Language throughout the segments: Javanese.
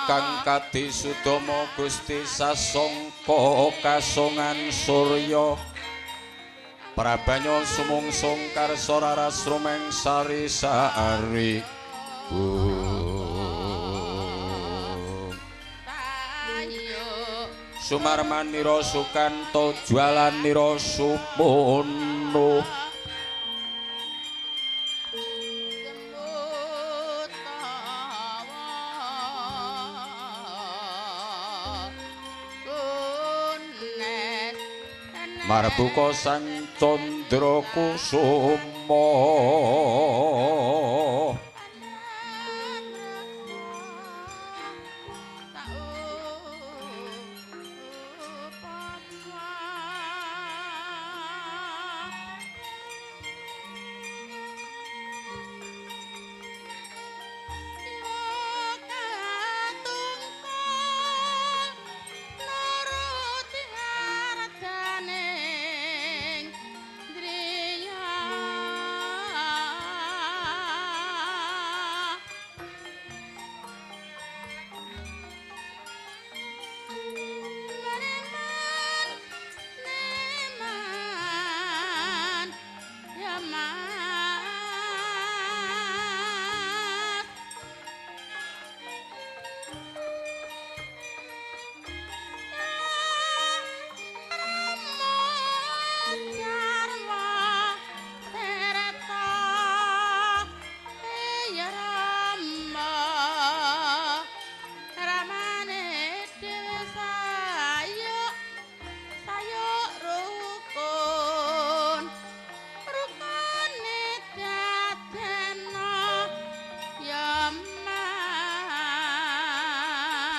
Ingkang kadi sudama Gusti sasongko kasongan surya Prabanya sumungsung karsa raras rumeng sari sari. Sumarmanira sukanto jwalanira supono. Marbuka sang candra kusuma.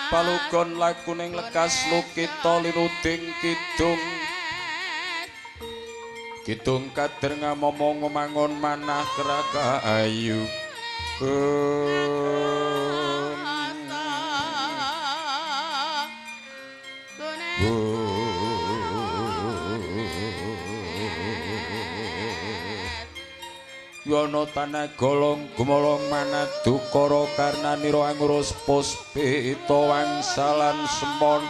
Palugon lakuning lekas lukita linuding kidung. Kidung kader ngamomong mangun manah kerakayu. Yono tanah golong gumolong manadukara karnanira angurus puspita wangsalan semon.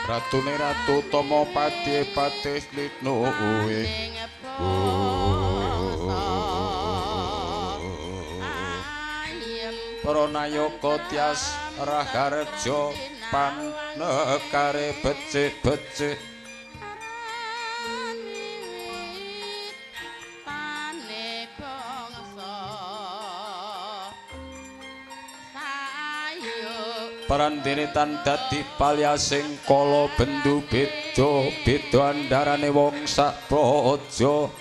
Ratune Ratu Tama Pati Patih Litnuwe. Para nayaka tias raharja panekare becik-becik. Parandene tan dadi palyasing kala bendu beda beda andarane wong sak praja.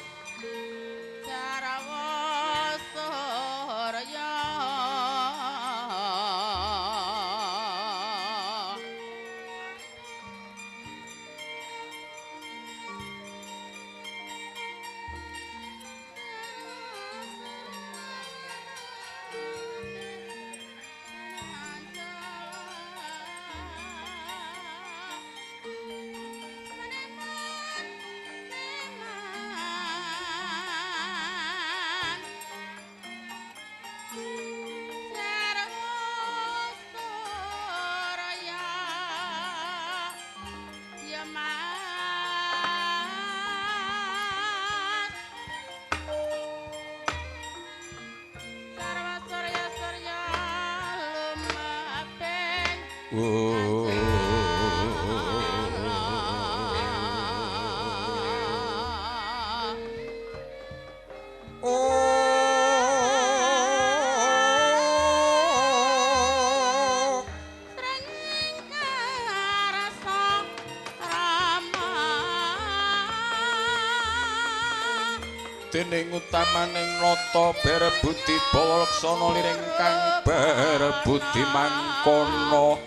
Dening utamaning nata berbudi bawa laksana liring kang berbudi mangkono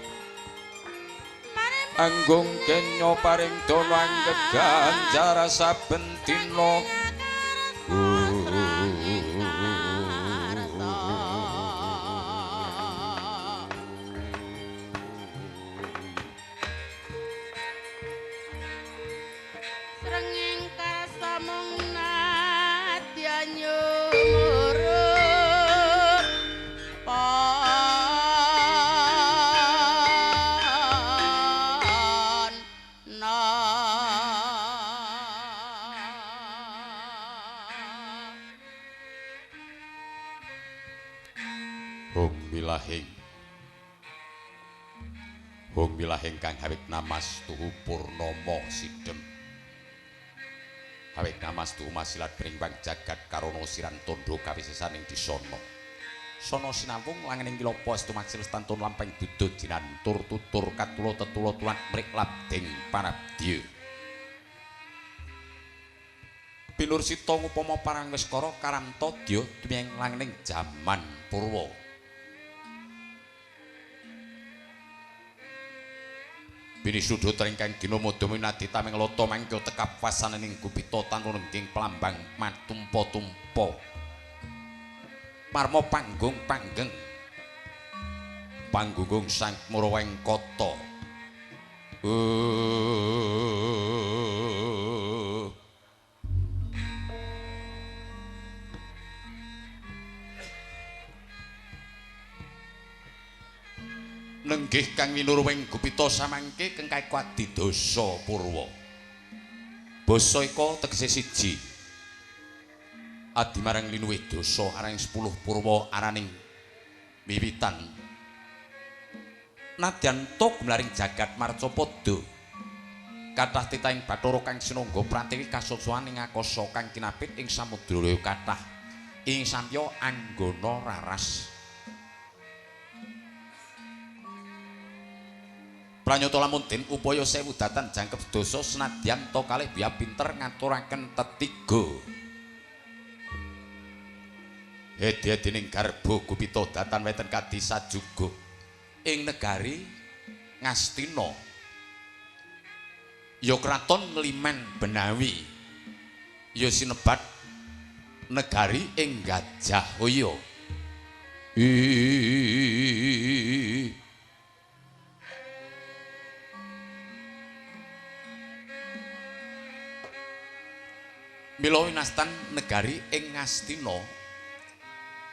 anggung kenya paring dana anggep ganjar saben dina. Srengeng karsa mung nadyan nyumurup pon na. Hung wilahing Hung wilahing kang hawik namastuhu purnama sidhem. Hawik namastuhu masilat pringbang jagat karana siran tandha kawisesaning disana. Sana sinambung langening kilapa estu maksil stantun lampeng dudu jinantur tutur katula tetula tulat mrik labding parabdya. Pinursita ngupama parang wiskara karamta dya tumiyeng langening jaman purwa. Binisudha ingkang dina madya minadi tameng lata mangkya tekap wasananing gupita tanunengging pelambang matumpa-tumpa. Marma panggung panggeng panggunggung sang muraweng kata. Nenggih kang winurwing gupita samangke kengkai adidasa purwa. Basa ika tegese siji. Adi marang linuwih dasa araning 10 purwa araning wiwitan. Nadyan ta gumlaring jagat marcapada. Kathah titahing Bathara kang sinangga pratiwi kasuksuan ing akasa kang kinapit ing samudra kathah. Ing sampya anggana raras. Pranyata lamun den upaya sewu datan jangkep sedasa senadyan ta kalih biya pinter ngaturaken tetiga. Hedi-hedining garba gupita datan weten kadi sajuga ing negari Ngastina. Ya kraton Ngliman Benawi. Ya sinebat negari ing Gajahhoya. Mila winastan negari ing Ngastina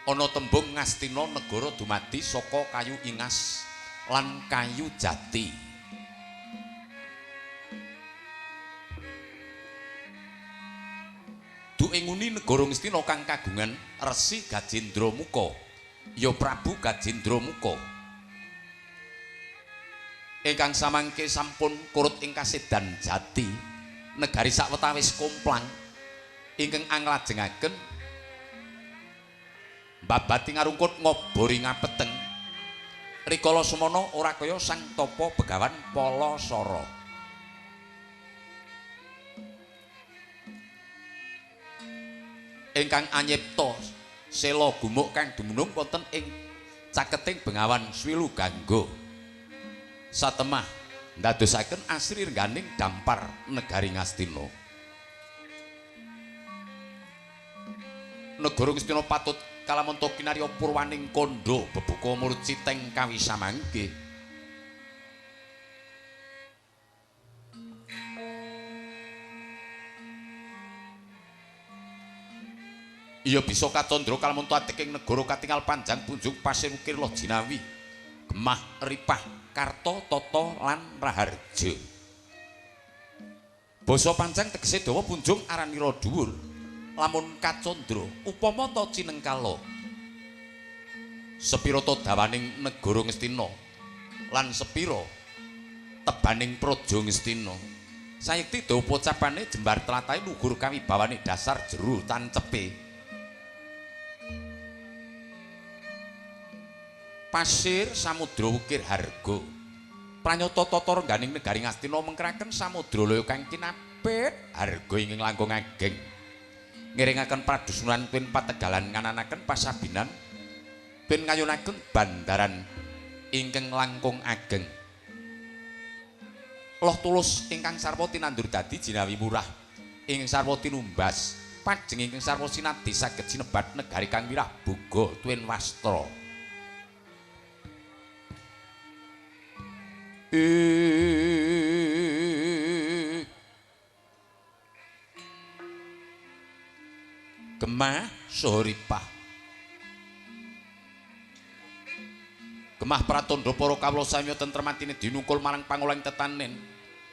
ana tembung Ngastina negara dumadi saka kayu ingas lan kayu jati. Duke nguni negara Ngastina kang kagungan Resi Gajendra Muka Ya Prabu Gajendra Muka ingkang samangke sampun kurut ing kasedan jati negari sawetawis komplang ingkang anglajengaken babati ngarungkut ngobori ngapeteng rikala semana ora kaya Sang Tapa Begawan Palasara. Ingkang anyipta sela gumuk kang dumunung wonten ing caketing Bengawan Swilu Gangga satemah ndadosaken asri rengganing dampar negari Ngastina. Negara Ngastina patut kalamunta kinarya purwaning kandha bebuka murci teng kawisamangke. Iya bisa kacandra kalamunta atiking negara katingal panjang punjung pasir ukir loh jinawi gemah ripah karta tata lan raharja. Basa panjang tegese dawa punjung aranira dhuwur. Lamun kacandra upama ta cinengkala. Sepira ta dawaning negara Ngastina lan sepira tebaning praja Ngastina. Sayekti dawa pocapane jembar tlathahe lugur kawibawane dasar jero tancepe. Pasir samudra ukir harga. Pranyata tata rengganing negari Ngastina mengkeraken samudra laya kang kinapit harga ingkang langkung ageng. Ngiringaken pradusunan tuwin pategalan ngananaken pasabinan tuwin ngayunaken bandaran ingkang langkung ageng. Loh tulus ingkang sarwa tinandur dadi jinawi murah ingkang sarwa tinumbas pajeng ingkang sarwa sinadi saged sinebat negari kang wirah boga tuwin wastra. Gemah saha ripah. Gemah pratandha para kawula samya tentrem atine dinungkul marang pangolahing tetanen.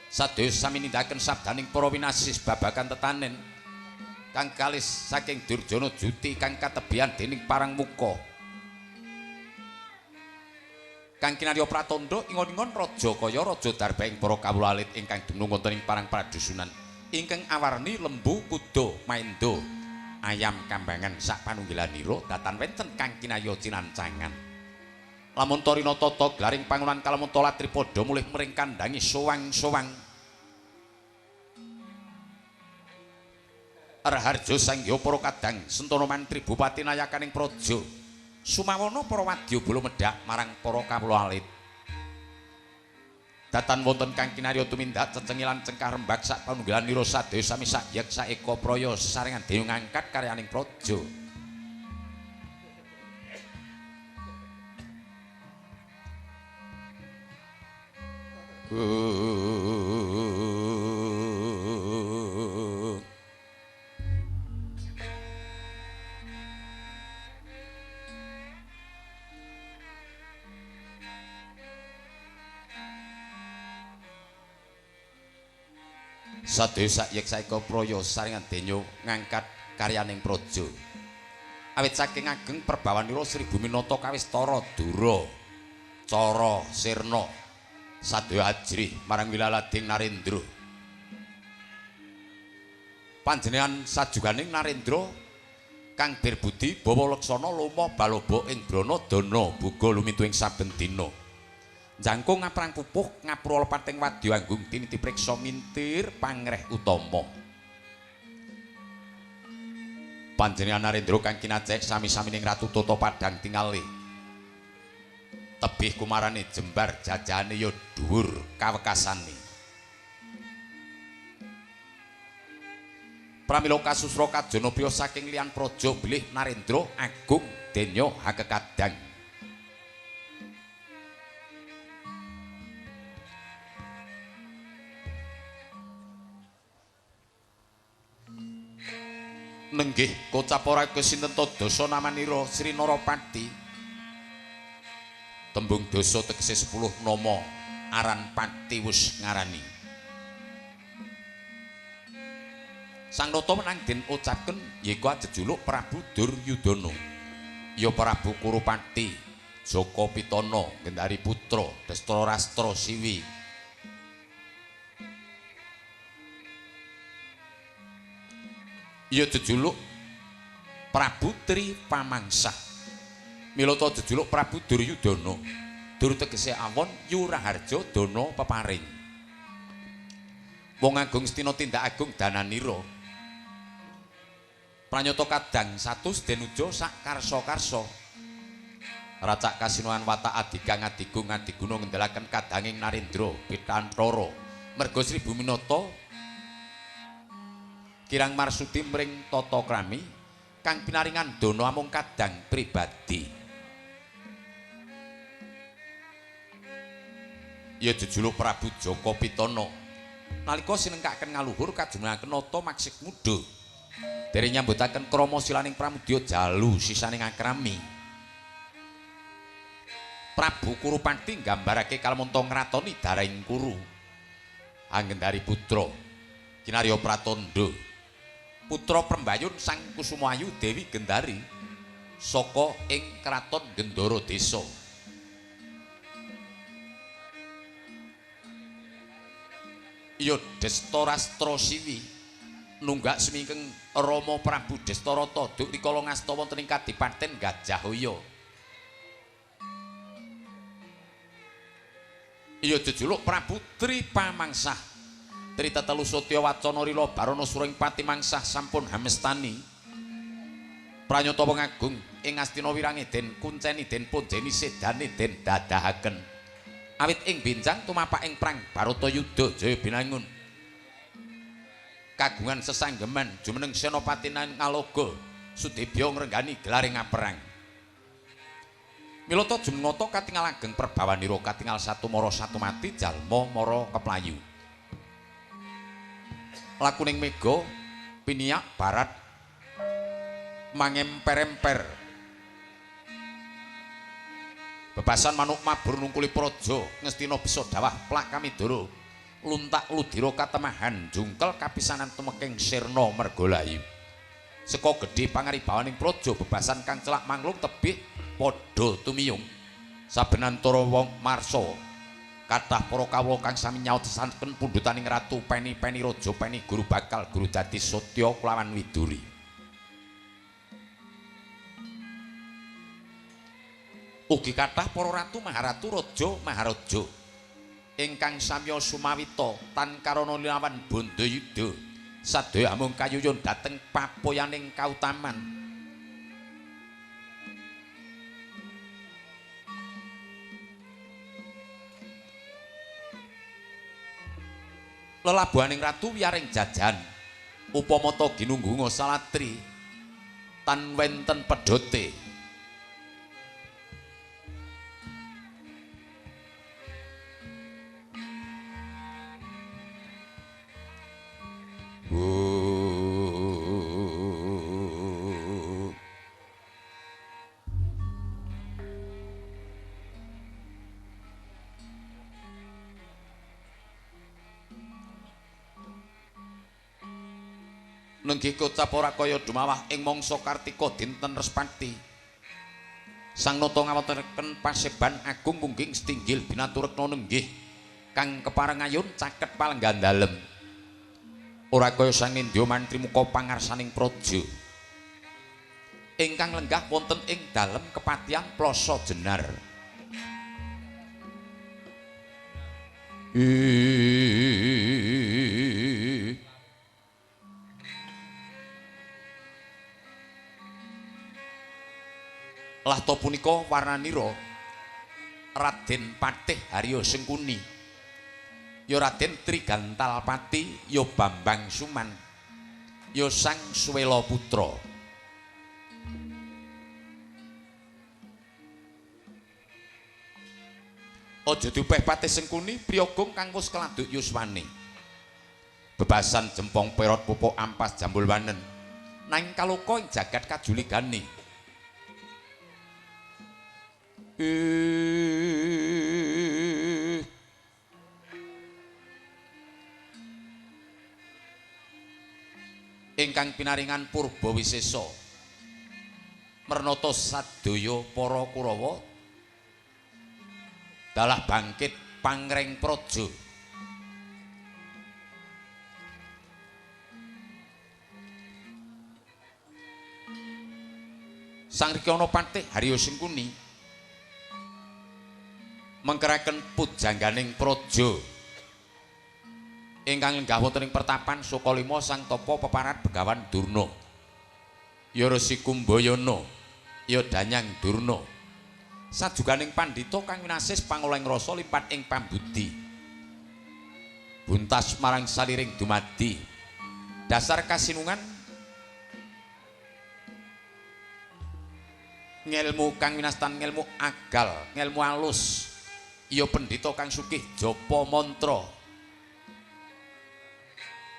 Sadaya sami nindakaken sabdaning para winasis babagan tetanen kang kalis saking Durjana Juti kang katebihan dening parang muka. Kang kinarya pratandha ingon-ingon raja kaya raja darba ing para kawula alit ingkang dumunung wonten ing parang pradusunan ingkang awarni lembu kuda maendha ayam kambangan sak panunggilanira datan wenten kang kinarya cinancangan. Lamun tarina tata glaring pangunan kalamunta latripada mulih mring kandhange sowang-sowang. Raharja sangya para kadang sentana mantri bupati nayakaning praja. Sumawana para wadyabala medhak marang para kawula alit. Datan wonten kang kinarya tumindak cecengilan cengkah rembag sak panunggilanira sadaya sami sakyek saeka praya sesarengan dewa ngangkat karyaning praja. Sadaya sakyek saeka praya saringan denyo ngangkat karyaning praja. Awit saking ageng perbawanira Sri Buminata kawistara dura cara sirna sadaya ajrih marang wilalading Narendra. Panjenengan sajuganing Narendra kang birbudi bawa laksana loma baloba ing brana dana buga lumintu ing saben dina. Jangkung ngaprang pupuh ngapura lepating wadya anggung tiniti priksa mintir pangreh utama. Panjenengan Narendra kang kinacek sami-sami ning Ratu Tata Padang tingali. Tebih kumarane jembar jajane ya dhuwur kawekasane. Pramila kasusra kajana priya saking liyan praja bilih Narendra agung denya hakekadang. Nenggih kocap ora kesinten ta dasa namanira Sri Narapati. Tembung dasa tegese 10 nama aran pati wis ngarani. Sang Nata menang den ucapken yaiku jejuluk Prabu Duryudana. Ya Prabu Kurupati Jaka Pitana Gendari Putra Destarastra Siwi. Ya jejuluk Prabu Tri Pamangsah. Milata jejuluk Prabu Duryudana. Dur tegese awon, Yuraharja dana peparing. Wong agung Stina tindak agung dananira. Pranyata kadang satus denuja sak karsa-karsa. Racak kasinuan watak adigang adigung adiguna ngendelaken kadanging Narendra Pitantara. Merga Sri Buminata kirang marsudi mring tata krami kang pinaringan dana amung kadang pribadi. Ya jejuluk Prabu Jaka Pitana. Nalika sinengkaken ngaluhur kajumenengaken nata maksik muda. Dereng nyambutaken krama silaning pramudya jalu sisaning akrami. Prabu Kurupati nggambarake kalmonto ngratoni daraing Kuru. Anggendari putra kinarya Pratandha. Putra Prembayun Sang Kusumayu Dewi Gendari saka ing kraton Gendara Desa. Ya Destarastra Siwi nunggak semingkeng Rama Prabu Destarata duk rikala ngasta wonten ing Kadipaten Gajahaya. Ya jejuluk Prabu Tri Pamangsah. Tri tetelu satya wacana rila barana suring pati mangsah sampun hamestani. Pranyata wong agung ing Astina wirange den kunceni den punjeni sedane den dadahaken. Awit ing benjang tumapak ing prang Baratayuda Jaya Binangun. Kagungan sesanggeman jumeneng senopati Ngaloga Sudebya ngrenggani gelaring aperang. Milata jumenata katingal ageng perbawanira katingal satu mara satu mati jalma mara keplayu. Lakuning mega piniak barat mangemper-emper. Bebasan manuk mabur nungkuli praja ngestina bisa dawah plak kamidara luntak ludira katemahan jungkel kapisanan tumekeng sirna mergolayu. Seka gedhe pangaribawaning praja bebasan kang celak manglung tebih padha tumiyung. Saben antara wong marsa kathah para kawula kang sami nyaosaken pundhutaning ratu peni-peni raja peni guru bakal guru dadi satya kelawan widuri. Ugi kathah para ratu maharatu raja maharaja ingkang samya sumawita tan karana lilawan bandayuda sadaya amung kayuyun dhateng papoyaning kautaman. Lelabuhaning ratu wiyaring jajan upamata ginunggunga salatri tan wenten pedhote. Nenggih kocap ora kaya dumawah ing mangsa Kartika dinten Respati. Sang nata ngawontenaken paseban agung mungging setinggil binaturekna nenggih kang kepareng ayun caket palenggan dalem. Ora kaya sang nindya mantri muka pangarsaning praja. Ingkang lenggah wonten ing dalem kepatihan Plasa Jenar. Lahta punika warnanira Raden Patih Harya Sengkuni, ya Raden Trigantalpati, ya Bambang Suman, ya Sang Suwela Putra. Aja diupeh Patih Sengkuni priyagung kang wis keladuk yuswane. Bebasan jempong perot pupuk ampas jambul wanen nanging kaloka ing jagat kajuligane. Ingkang pinaringan purba wisesa Mernata sadaya para Kurawa dalah bangkit pangreng praja. Sang Rikyana Patih Harya Sengkuni mengkeraken pujangganing praja ingkang lenggah wonten ing pertapan Sukalima Sang Tapa peparat Begawan Durna. Ya Resi Kumbayana, ya Danyang Durna. Sajuganing pandhita kang winasis pangolahing rasa limpat ing pambudi. Buntas marang saliring dumadi. Dasar kasinungan ngelmu kang winastan ngelmu agal, ngelmu alus. Ya pendhita kang sugih japa mantra.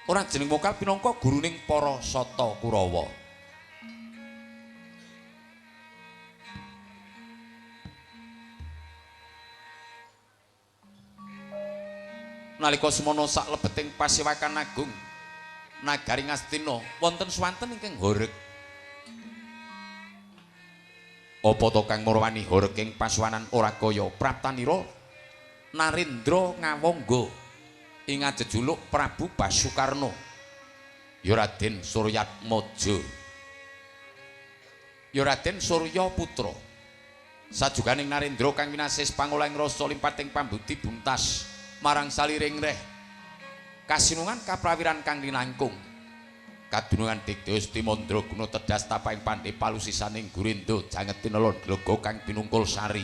Ora jeneng mokal pinangka guruning para Sata Kurawa. Nalika semana saklebeting pasewakan agung nagari Ngastina wonten swanten ingkang horeg. Apa to kang marwani horeg ing pasuwanan ora kaya praptanira Narendra Ngawangga ing ajejuluk Prabu Basukarna ya Raden Suryatmaja, ya Raden Surya Putra. Sajuganing Narendra kang winasis pangolahing rasa limpating pambudi buntas marang saliring reh kasinungan kaprawiran kang linangkung kadunungan digdaya Stimandra guna tedhas tapaing pandhe palusisaning Gurindha janget tinelon glego kang binungkul sari.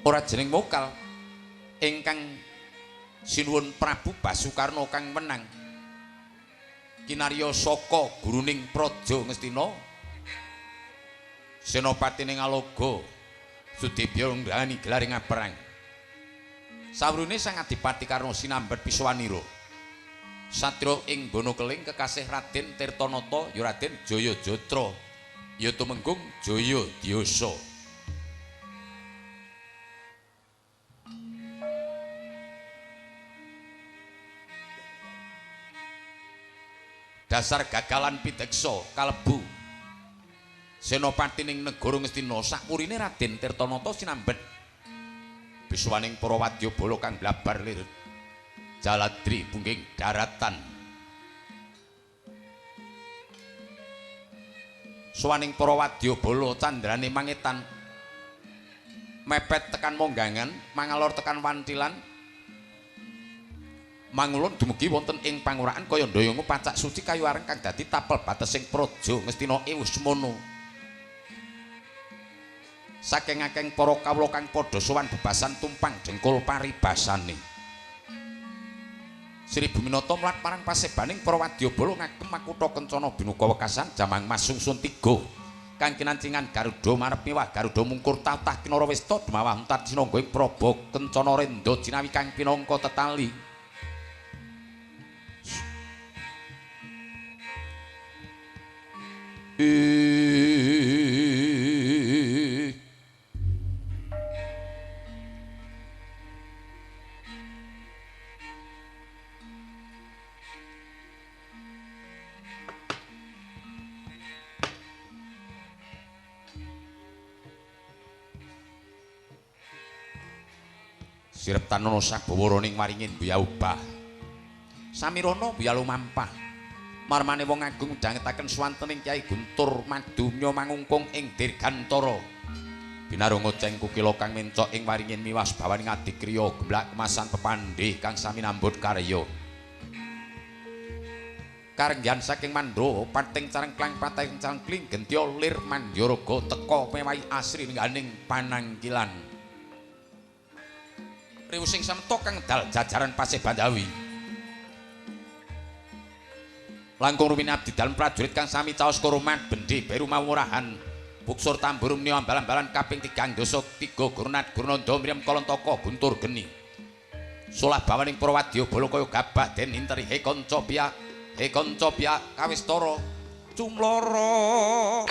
Ora jeneng mokal ingkang sinuwun Prabu Basukarna kang menang kinarya saka guruning praja Ngastina senopatine Ngalaga Sudibya ngrani gelaring perang. Sawrune Sang Adipati Karna sinambet Piswanira satriya ing Bonokeling kekasih Raden Tirtanata ya Raden Jayajatra ya Tumenggung Jayadyasa. Dasar gagalan pideksa kalebu senopati ning negara Ngastina sakurine Raden Tirtanata sinambet biswaning para wadyabala kang blabar lir jaladri pungging daratan. Suwaning para wadyabala candrane mangetan mepet tekan monggangan mangalor tekan wantilan mangulun dumugi wonten ing panguraan kaya ndayanga pacak suci kayu areng kang dadi tapel batesing praja Ngastina Ewusmana. Saking akeh para kawula kang padha sowan bebasan tumpang jengkul paribasane. Sri Buminata mlat marang pasebaning para wadyabala ngagem makutha kencana binuka wekasan jamang masungsun tiga kang kinancingan Garuda marep miwah Garuda mungkur tatah kinara wista dumawah entat sinangga ing praba kencana rendha jinawi kang pinangka tetali. Sirep tanono sabawa ning waringin buya ubah samirana buya lumampah marmane wong agung dangetaken swantening Kyai Guntur madumya mangungkung ing Dirgantara binarunga ceng kukila kang mencok ing waringin miwas bawaning adikriya gemblak kemasan pepandhe kang sami nambut karya karenggan saking Mandra pating carengklang pateng cangkling gentya lir mandyaraga teka mewahi asri nengganing panangkilan riwusing samta kang dal jajaran Pasih Bandawi langkung rumin abdi dalem prajurit kang sami caos koromat bendi beru mawurahan buksur tambur meniwa ambal-ambalan kaping 3 dasa 3 gurnat gurnanda mriyem kalantaka guntur geni solah bawaning para wadyabala kaya gabah den interi he kanca piyak he kanca piyak kawistara cumlara.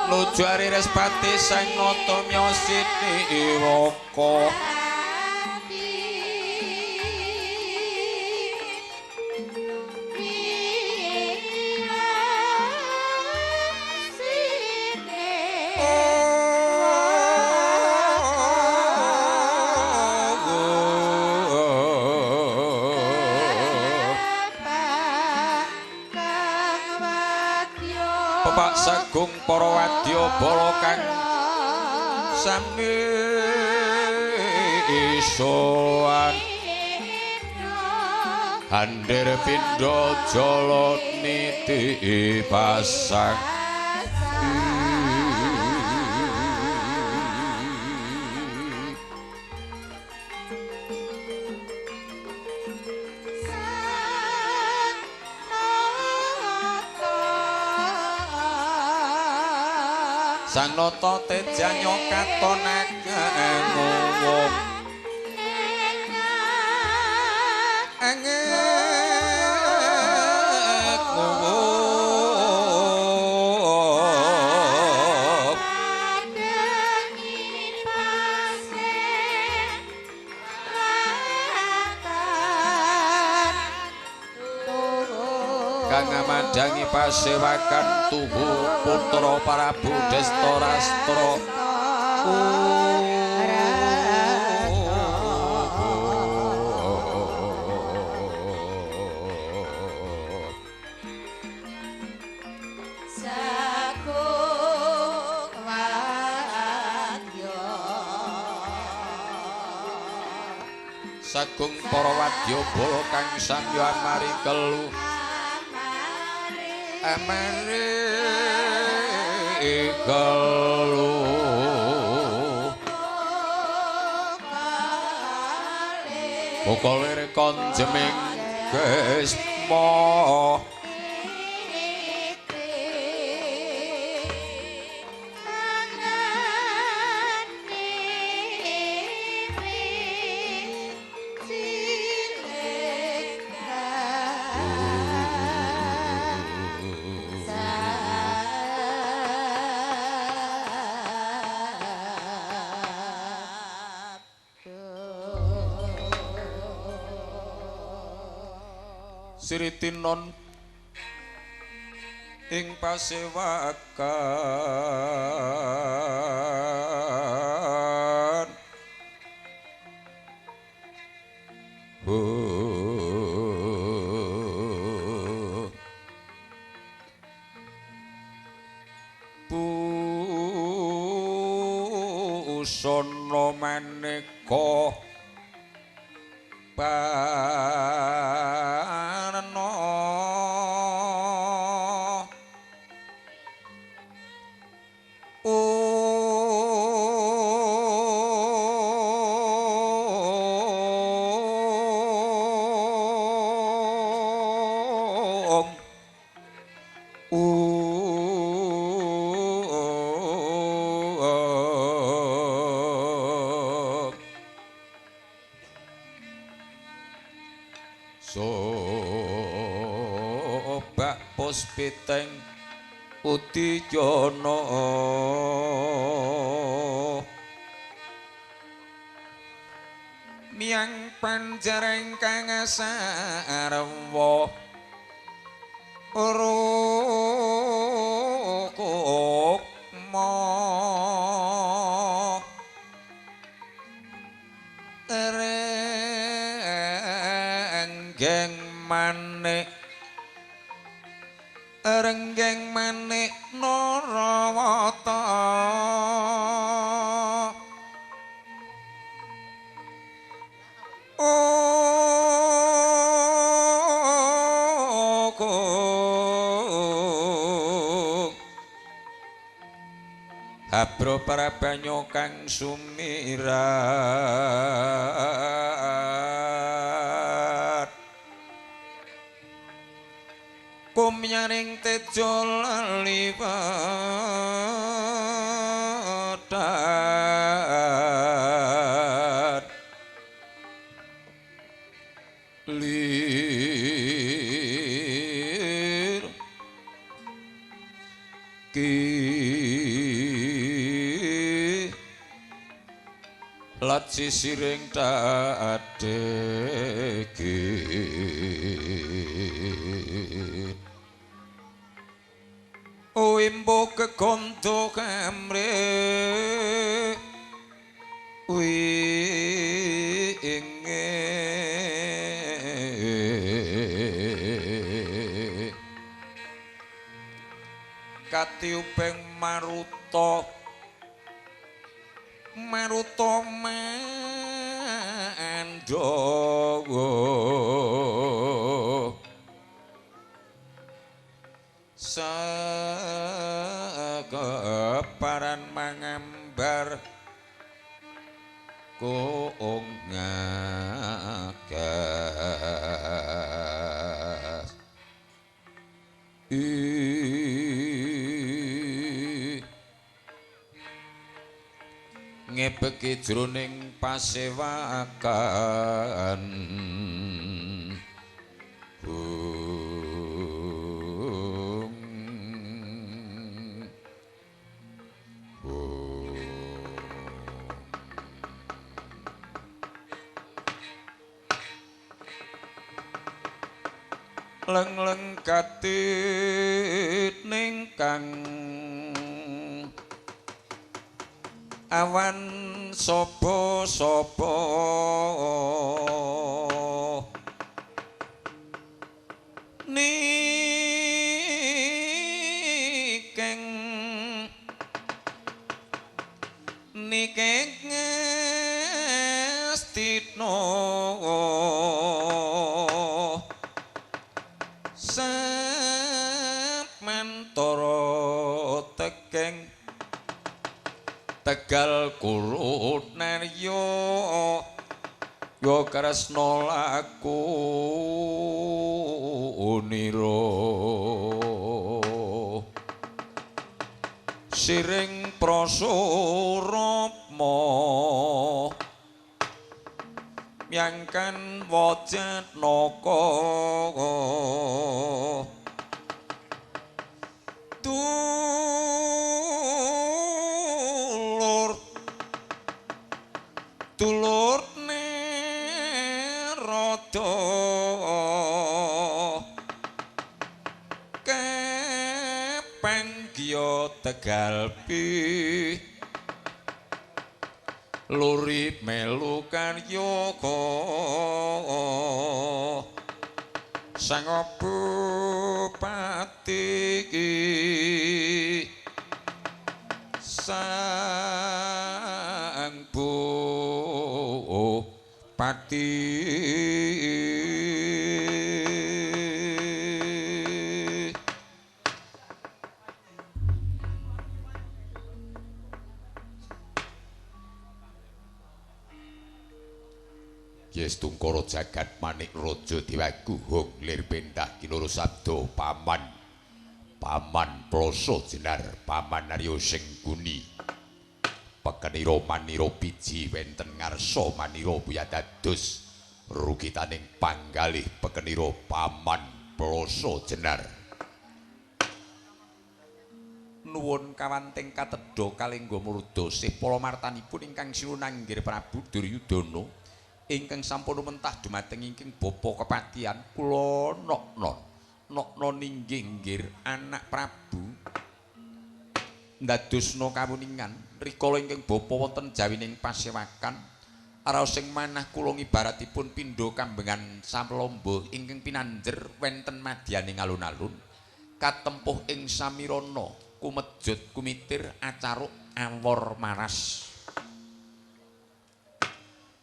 Nuju Ari Respati sang nata myosini iwaka. Pepak sagung para wadya bala kang sami isowan handir pindha jala niti pasang. Sang nata tejanya katon nguwup nguwup kang ngamadhangi pasewakan tuhu putra Prabu Destarastra. Sagung para wadya bala kang samya amari kelu amari kelu buka lirik konjeming gesma. Siritinon ing pasewakan busana maneka barna Sobak puspiteng udijana Miang panjareng kang sarwa rukma renggeng manik renggeng manik Narawata Abro parabanyo kang sumirat kumyaring tejo laliwatan lir ki lat sisiring tadegi wimbo kegondo kamre winge katiuping maruta maruta mandawa sakeparan mangambar kong ngagas ngebeki jroning pasewakan bung bung leng-leng katit ning kang awan sapa-sapa nikeng nikeng ngastina samantara tekeng Tegal kurut naryo yo kresna laku nira siring prasurama myangkan wajanaka dulur nerada kepanggiya Tegal pi luri melu karya sang bupati sang bupati Yestungkara jagat manik raja dewaguhung lir pendah kinuru sabda paman paman Plasa jenar paman Arya Sengguni pekenira manira biji wenten ngarsa manira buyadados rukitaning panggalih pekenira paman Plasa jenar. Nuwun kawanting katedha kalengga murda sih pala martanipun ingkang sinunanggir Prabu Duryudana Ingkang sampun lumentah dumateng ingkang bapa kepatihan kula noknon. Noknon inggih nggir anak Prabu ndadosna kawuningan rikala ingkang bapa wonten jawining pasewakan raos ing manah kula ngibaratipun pindha kambengan samlamba ingkang pinanjer wenten madyaning alun-alun katempuh ing samirana kumejut kumitir acaruk awor maras.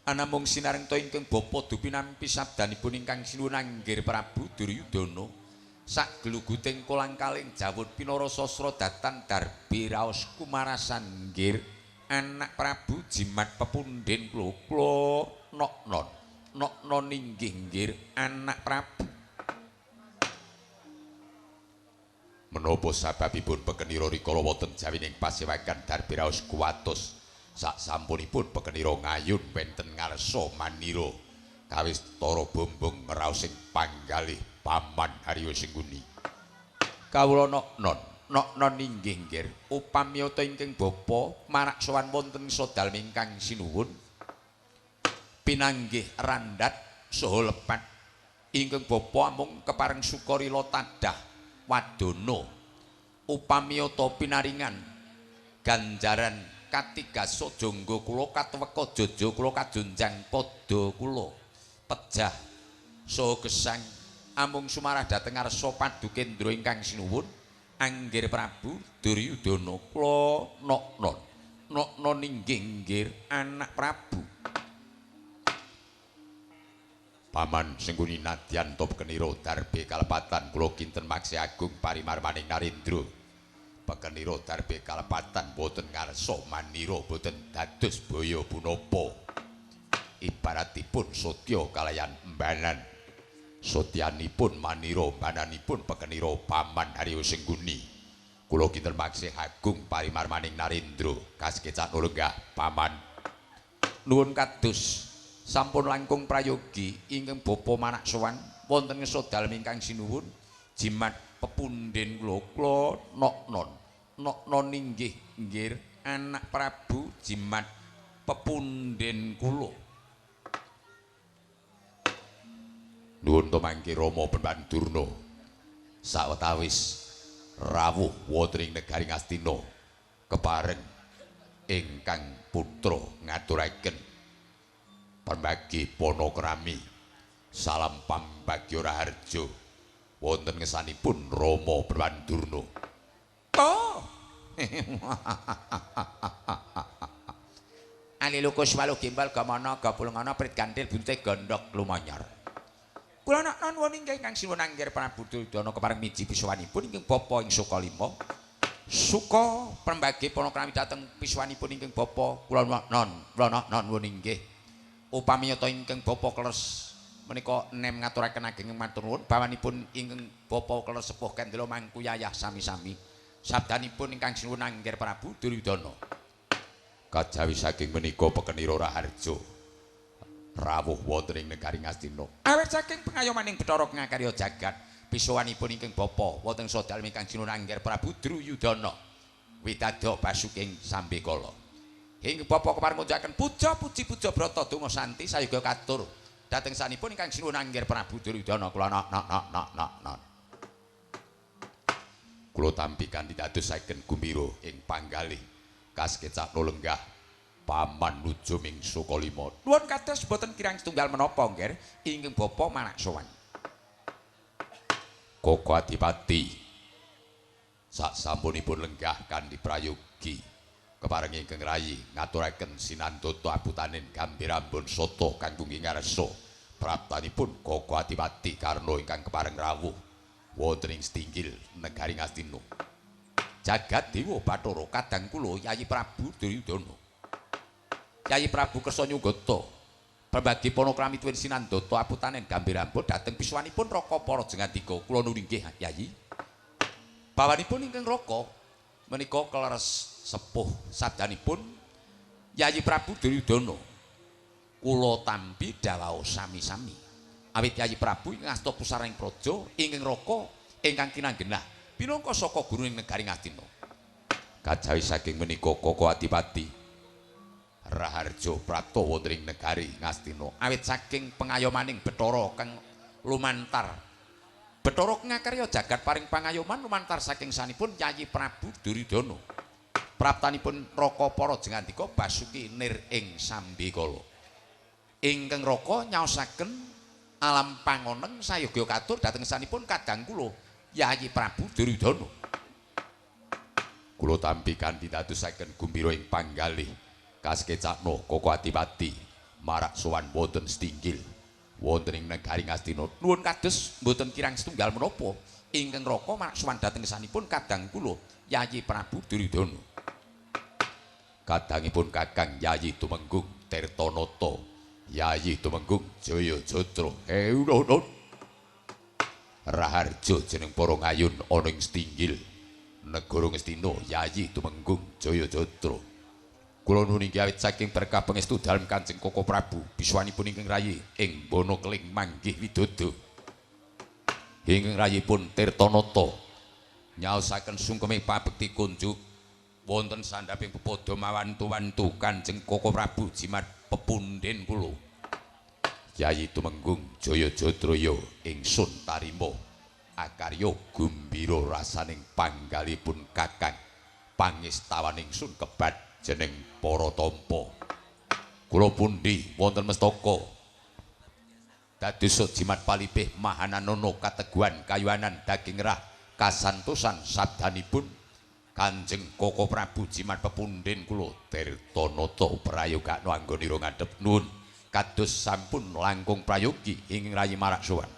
Anamung sinarengta ingkang bapa dupinampi sabdanipun ingkang sinuwun anggir Prabu Duryudana sak gluguting kolang-kaling jawut pinara sasra datan darbe raos kumarasan nggir anak Prabu jimat pepundhen kula kula noknon noknon inggih nggir anak Prabu. Menapa sababipun pekenira rikala wonten jawining pasewakan darbe raos kuwatos sak sampunipun pekenira ngayun wenten ngarsa manira kawistara bombong ngraos ing panggalih Paman Haryo Sengkuni. Kawula noknon noknon inggih nggir upamiyata ingkang bapa marak sowan wonten sodalem ingkang sinuwun pinanggih randhat saha lepat ingkang bapa amung kepareng sukarila tadah wadana upamiyata pinaringan ganjaran katigaso jangga kula katuweka jaja kula kajunjang pada kula pejah saha gesang amung sumarah dhateng ngarsa padukendra ingkang sinuwun anggir Prabu Duryudana kula noknon noknon inggih nggir anak Prabu. Paman Sengkuni nadyan ta pekenira darbe kalepatan kula kinten maksi agung parimarmaning Narendra. Pekenira darbe kalepatan boten ngarsa manira boten dados baya punapa. Ibaratipun satya kalayan embanan. Satyanipun manira embananipun pekenira Paman Haryo Sengkuni. Kula kinten maksih agung parimarmaning Narendra kasekecak lenggah Paman. Nuwun kados sampun langkung prayogi ingkang bapa manak sowan wonten ngersa dalem ingkang sinuwun jimat pepundhen kula kula noknon noknon inggih nggir anak Prabu jimat pepundhen kula. Nuwun to mangke Rama Pandurna sawetawis rawuh wonten ing negari Ngastina kepareng ingkang putra ngaturaken pambagi panakrami salam pambagya raharja wonten ngesanipun Rama Pandurna. Oh. Ali lukus walu gimbal gamana gapulungana prit gantil bunte gondok lumanyar. Kula nuwun inggih ingkang sinuwun anggir Prabu Duryudana kepareng miji pisuwanipun ingkang bapa ing Sukalima. Suka pambagi panakrami dhateng pisuwanipun ingkang bapa kula nuwun inggih. Upami yata ingkang bapa kleres menika nem ngaturaken ageng matur nuwun bawanipun ingkang bapa kleres sepuh kendela mangku yayah sami-sami. Sabdanipun ingkang sinuwun anggir Prabu Duryudana. Kajawi saking menika pekenira raharja rawuh wonten ing negari Ngastina. Awit saking pengayomaning Bathara ngakarya jagat pisuwanipun ingkang bapa wonten sadalem ingkang sinuwun anggir Prabu Duryudana widada basuking sambekala. Ing bapa kepareng ngunjukaken puja puji puja brata donga santi sayoga katur dhateng sanipun ingkang sinuwun anggir Prabu Duryudana kula nak nak nak nak nak nak. Kula tampi kanthi dadosaken gumbira ing panggalih kasekecak lenggah Paman nujum ing Sukalima. Nuwun kados boten kirang setunggal menapa nggih ingkang bapa manak sowan. Koko Adipati sak sampunipun lenggah kanthi prayogi kepareng ingkang rayi ngaturaken sinandata abutanin gambirambun sata kanggo ngarsa praptanipun Koko Adipati Karna ingkang kepareng rawuh wonten ing Stinggil negari Ngastina. Jagat Dewa Bathara kadang kula Yayi Prabu Duryudana. Yayi Prabu kersa nyunggata pambagi panakrami tuwin sinandata abutanen gambirambun dhateng pisuwanipun Raka para jengandika. Kula nuwun inggih Yayi. Bawanipun ingkang Raka menika kleres sepuh sabdanipun Yayi Prabu Duryudana. Kula tampi dawuh sami-sami. Awit Yayi Prabu ing ngasta pusaraning praja ingkang Raka ingkang kinanggenah pinangka saka guru ing negari Ngastina. Kajawi saking menika Koko Adipati Raharja prapta wonten ing negari Ngastina. Awit saking pengayomaning Bathara kang lumantar. Bathara kang ngakarya jagat paring pangayoman lumantar saking sanipun Yayi Prabu Duryudana. Praptanipun Raka para jengandika basuki nir ing sambikala. Ingkang Raka nyaosaken alam pangoneng sayogya katur dhateng sanipun kadang kula Yayi Prabu Duryudana. Kula tampi kanthi dadosaken gumbira ing panggalih kasekecakno Koko Adipati marak sowan wonten Stinggil wonten ing negari Ngastina. Nuwun kados mboten kirang setunggal menapa ingkang Raka marak sowan dhateng sanipun kadang kula Yayi Prabu Duryudana. Kadangipun Kakang Yayi Tumenggung Tirtanata, Yayi Tumenggung Jaya Jatra. Heunono. Raharja jeneng para ngayun ana ing Stinggil negara Ngastina Yayi Tumenggung Jaya Jatra. Kula nuwun inggih awit saking berkah pangestu dalem Kanjeng Koko Prabu biswanipun ingkang rayi ing Bono Keling manggih widodo. Ingkang rayipun Tirtanata nyaosaken sungkeme pabekti kunjuk wonten sandhaping pepadha mawantu-wantu Kanjeng Koko Prabu jimat pepunden kula. Yayi Tumenggung Jaya Jatraya ingsun tarima akarya gumbira rasaning panggalipun Kakang pangestawan ingsun kebat jeneng para tampa. Kula pundi wonten mestaka dadosa jimat palipih mahananono kateguhan kayuwanan daging rah kasantosan sabdanipun Kanjeng Koko Prabu jimat pepunden kula Tirtanata prayogakno anggonira ngadhep nuwun kados sampun langkung prayogi ing rayi marak sowan.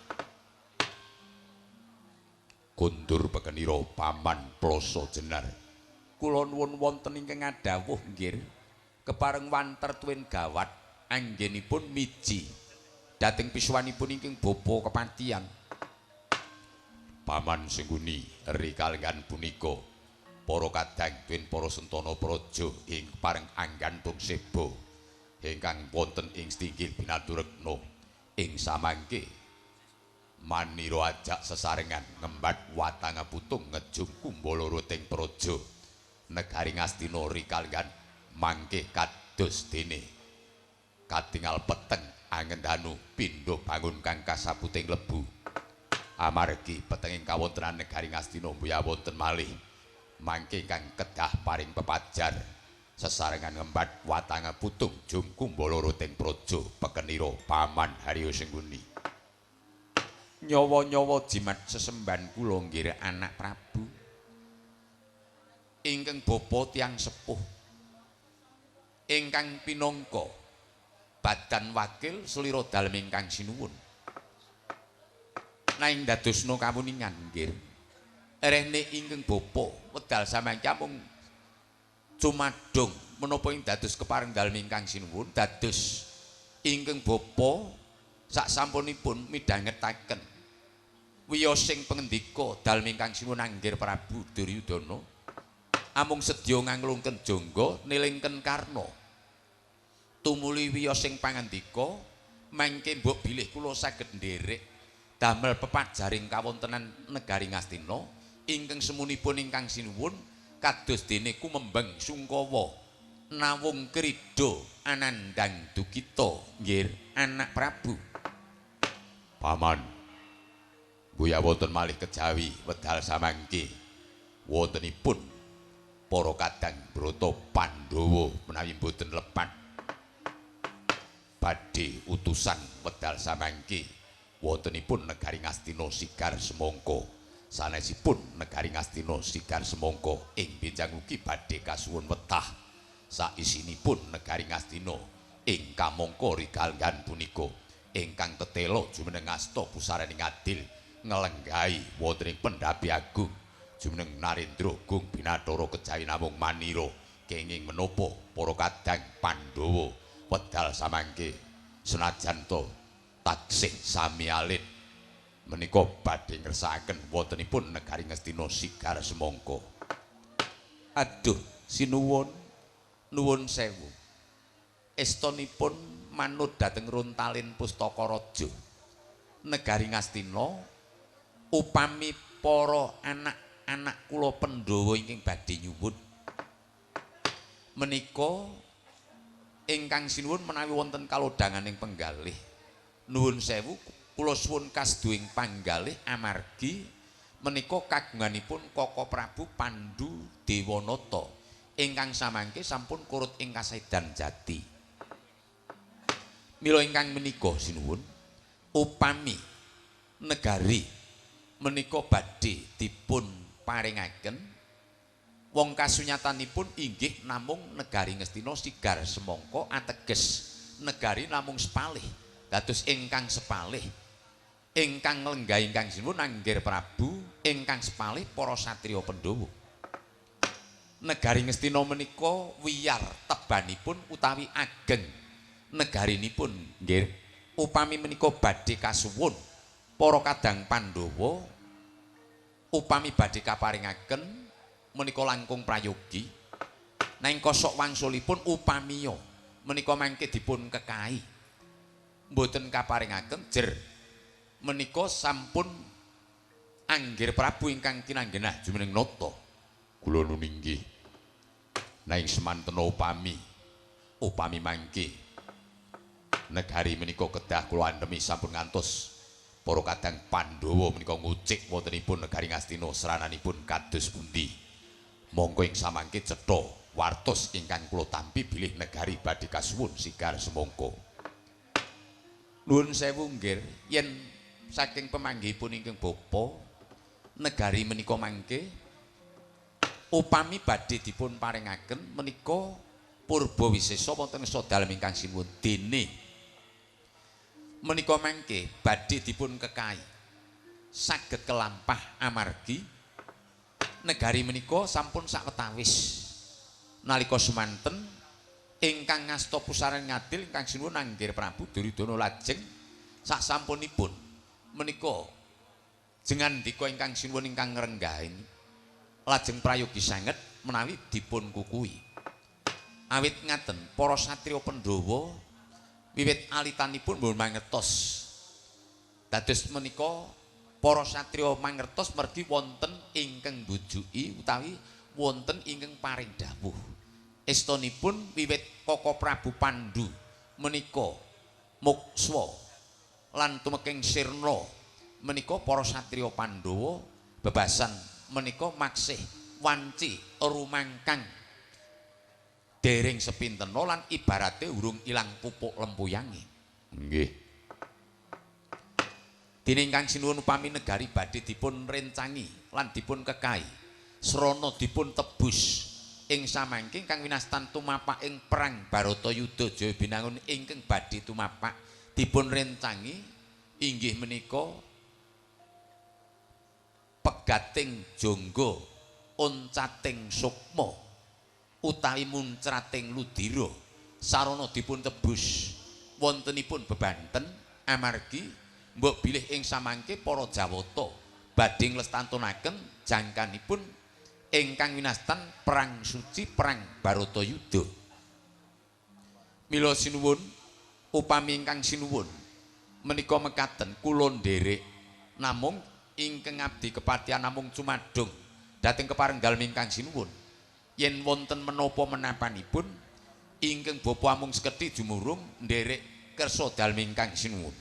Kundur pekenira paman Ploso Jenar. Kula nuwun wonten ingkang ngadhawuh nggih kepareng wanter tuwin gawat anggenipun miji dhateng pisuwanipun ingkang bapa kepatihan. Paman Sengguni rikalenggan punika para kadang tuwin para sentana praja ing pareng anggantung seba ingkang wonten ing Stinggil binaturekna ing samangke manira ajak sesarengan ngembat watang putung ngejung kumbala ruting praja negari Ngastina rikalenggan mangke kados dene katingal peteng angendanu pindha bangun kang kasaputing lebu amargi petenging kawontenan negari Ngastina mbuya wonten malih mangke kang kedah paring pepajar sesarengan ngembat watang putung jum kumbala ruting praja pekenira paman Haryo Sengguni. Nyawa-nyawa jimat sesembahan kula nggih anak Prabu ingkang bapa tiyang sepuh ingkang pinangka badan wakil slira dalem ingkang sinuwun nanging dadosna kawuningan nggih rene ingkang bapa wedal samangke mung cumadung menapa ing dados kepareng dalem ingkang sinuwun dados ingkang bapa sak sampunipun midhangetaken wiyosing pangendika dalem ingkang sinuwun Anggir Prabu Duryudana amung sedya nganglungken jangga nilingken karna tumuli wiyosing pangandika mangke mbok bilih kula saged nderek damel pepajaring kawontenan negari Ngastina ingkang semunipun ingkang sinuwun kados dene kumembeng sungkawa nawung krida anandang dukita nggih anak Prabu. Paman buya wonten malih kejawi wedal samangke wontenipun para kadang Brata Pandhawa menawi mboten lepat badhe utusan wedal samangke wontenipun negari Ngastina sigar semangka. Sanesipun negari Ngastina sigar semangka ing benjang ugi badhe kasuwun wetah saisinipun negari Ngastina ing kamangka rikalenggan punika ingkang tetela jumeneng asta pusaraning adil nglenggahi wonten ing pendhapi agung jumeneng Narendra Gung Binathara kejawi namung manira kenging menapa para kadang Pandhawa wedal samangke senajan ta taksih sami alit menika badhe ngersakaken wontenipun negari Ngastina sigar semangka. Aduh sinuwun nuwun sewu estonipun manut dhateng runtalin pustaka raja negari Ngastina upami para anak-anak kula Pandhawa ingkang badhe nyuwun menika Ingkang sinuwun menawi wonten kalodhanganing penggalih. Nuwun sewu kula suwun kasduwing panggalih amargi menika kagunganipun Koko Prabu Pandu Dewanata ingkang samangke sampun kurut ing kasedan jati. Mila ingkang menika sinuwun upami negari menika badhe dipun paringaken wong kasunyatanipun inggih namung negari Ngastina sigar semangka ateges negari namung sepalih. Dados ingkang sepalih ingkang nglenggahi ingkang sinuwun Anggir Prabu ingkang sepalih para satriya Pandhawa. Negari Ngastina menika wiyar tebanipun utawi ageng negarinipun nggih. Upami menika badhe kasuwun para kadang Pandhawa upami badhe kaparingaken menika langkung prayogi. Nanging kosok wangsulipun upamiya menika mangke dipun kekahi mboten kaparingaken jer menika sampun Anggir Prabu ingkang kinanggenah jumeneng nata. Kula nun inggih. Nanging semantena upami mangke negari menika kedah kula andhemi sampun ngantos para kadang Pandhawa menika ngucik wontenipun negari Ngastina srananipun kados pundi. Monggo ing samangke cetha wartos ingkang kula tampi bilih negari badhe kasuwun sigar semangka. Nuwun sewu nggih yen saking pemanggihipun ingkang bapa negari menika mangke upami badhe dipun paringaken menika purba wisesa wonten ngersa dalem ingkang sinuwun dene menika mangke badhe dipun kekahi saged kelampah amargi negari menika sampun sawetawis nalika semanten ingkang ngasta pusaran ngadil ingkang sinuwun Anggir Prabu Duryudana lajeng sasampunipun menika jengandika ingkang sinuwun ingkang ngrenggahi lajeng prayogi sanget menawi dipun kukuhi. Awit ngaten para satriya Pandhawa wiwit alitanipun mboten mangertos. Dados menika para satriya mangertos mergi wonten ingkang mbujuki utawi wonten ingkang paring dawuh. Estonipun wiwit Koko Prabu Pandu menika mukswa lan tumeking sirna menika para satriya Pandhawa bebasan menika maksih wanci rumangkang dereng sepintena lan ibarate urung ilang pupuk lempuyange. Nggih. Dene ingkang sinuwun upami negari badhe dipun rencangi lan dipun kekahi srana dipun tebus ing samangke ingkang winastan tumapak ing perang Baratayuda Jaya Binangun ingkang badhe tumapak dipun rencangi inggih menika pegating jangga oncating sukma utawi muncrating ludira sarana dipun tebus wontenipun bebanten amargi mbok bilih ing samangke para Jawata badhe nglestantunaken jangkanipun ingkang winastan perang suci perang Baratayuda. Mila sinuwun upami ingkang sinuwun menika mekaten kula nderek namung ingkang abdi kepatihan namung cumadung dhateng kepareng dalem ingkang sinuwun. Yen wonten menapa menapanipun ingkang bapa amung sekedhi jumurung nderek kersa dalem ingkang sinuwun.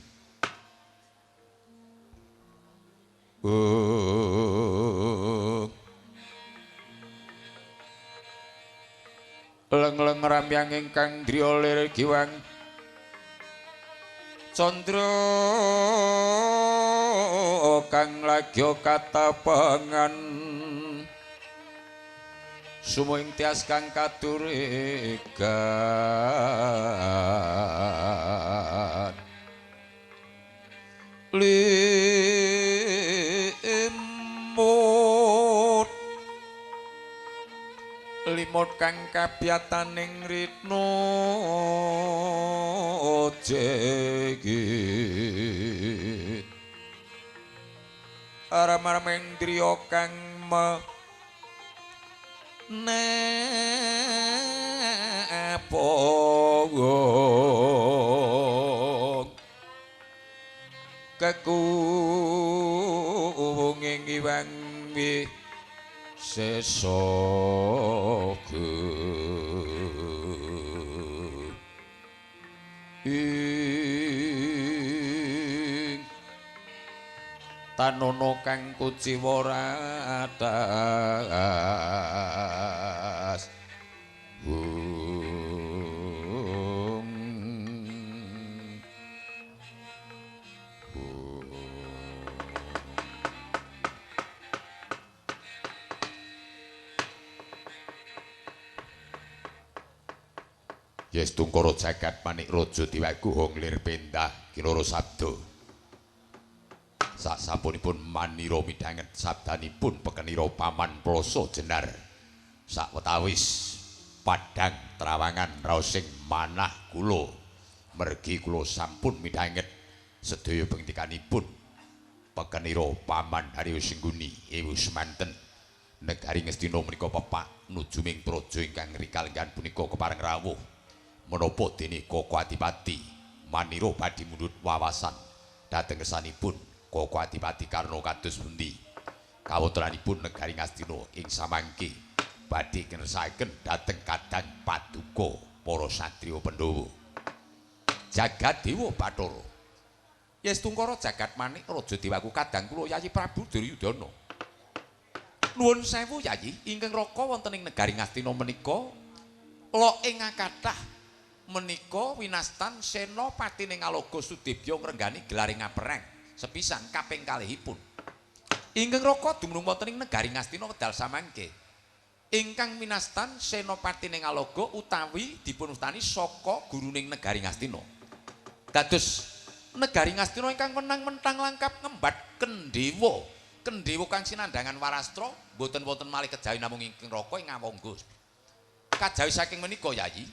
Leng-leng ramyang ingkang driya lir giwang candra kang lagya katapangan sumo ing tias kang katurigan limut limut kang kabiyataning ritno jegit aram-aram indriya kang menepong kekuwung ing iwang wisesa. Ing tanono kang kuciwa ratas. Yestungkara jagat manik raja diwaku honglir pendah kinara sabda. Sasampunipun manira midhanget sabdanipun pekenira paman Plasa Jenar. Sawetawis padhang trawangan raosing manah kula mergi kula sampun midhanget sedaya pengtikanipun pekenira paman Haryo Sengguni ewu semanten negari Ngastina menika pepak nuju ming praja ingkang rikalenggan punika kepareng rawuh. Menapa dene Koko Adipati manira badhe mundhut wawasan dhateng kesanipun Koko Adipati Karna kados pundi kawontenanipun negari Ngastina ing samangke badhe kinersaken dhateng kadang paduka para satriya Pandhawa. Jagat Dewa Bathara Yestungkara jagat manik raja dewaku kadang kula Yayi Prabu Duryudana. Nuwun sewu Yayi, ingkang raka wonten ing negari Ngastina menika lok ing kathah menika winastan senopatine Ngalaga Sudebya ngrenggani gelaring ngaperang sepisan kaping kalihipun. Ingkang raka dumunung wonten ing negari Ngastina wedal samangke. Ingkang winastan senopatine Ngalaga utawi dipunwastani saka guruning negari Ngastina. Dados negari Ngastina ingkang wenang mentang langkap ngembat kendhewa. Kendhewa kang sinandhangan warastra mboten wonten malih kejawi namung ingkang raka ing ngawangga. Kajawi saking menika Yayi,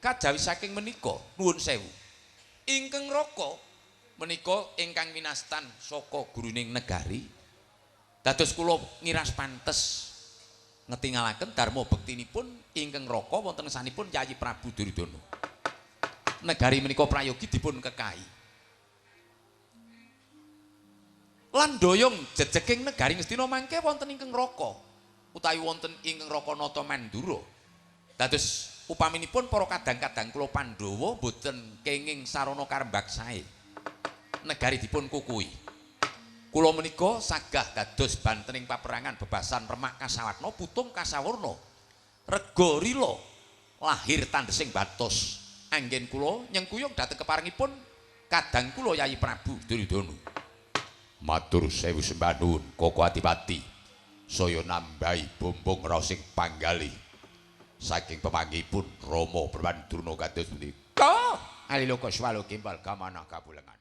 kajawi saking menika nuwun sewu. Ingkang raka menika ingkang winastan saka guruning negari. Dados kula ngiras pantes ngetingalaken dharma bektinipun ingkang raka wonten sanipun Yayi Prabu Duryudana. Negari menika prayogi dipun kekahi. Lan doyong jejeking negari Ngastina mangke wonten ingkang raka utawi wonten ingkang raka Nata Mandura. Dados upaminipun para kadang-kadang kula Pandhawa mboten kenging sarana karembak sae. Negari dipun kukuhi. Kula menika sagah dados bantening paperangan bebasan remak kasawatna putung kasawurna. Rega rila lahir tandhesing batos. Anggen kula nyengkuyung dhateng keparengipun kadang kula Yayi Prabu Duryudana. Matur sewu sembah nuwun Koko Adipati. Saya nambahi bombong raosing panggalih. Saking pemanggihipun Rama Perwan Durna kados pundi? Ka aliloka swalo gimbal kamana kapulengan.